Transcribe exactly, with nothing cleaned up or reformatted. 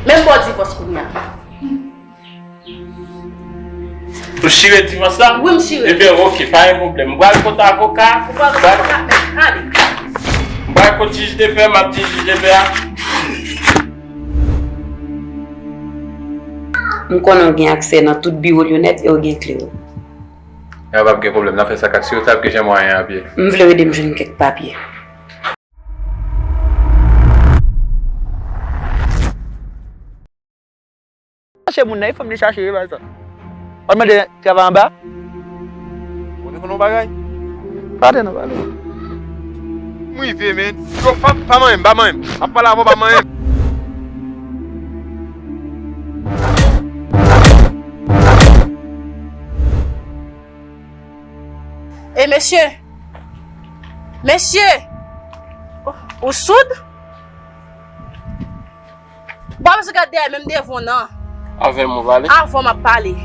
Menm bò divòs kounye a. Ou chire divòs la? Wi, m chire. Ebyen, oke, pa gen pwoblèm. M pral kot avoka. Ou pral kot avoka? Ale. M pral kot jij de pè, m ap di jij de pè a. M konnen w gen aksè nan tout biwo Lyonèt e w gen kle yo. Nan p ap gen pwoblèm, n a fè sa k ak si yo t ap gen jan mwayen an pye. M vle w ede m jwenn kèk papye. Chache moun nan, e fanm li chache, e pa sa. W ap mande travay anba? Ou te konn yon bagay? Pa te nan pale. M rive, men. Yo, pa, pa manyen m, pa manyen m. M ap pale avè w, pa manyen m. E mesye! Mesye! Ou soud? Bon, mesye, gad dèyè, menm devan w nan. Avè m ou pale? Avè w m ap pale.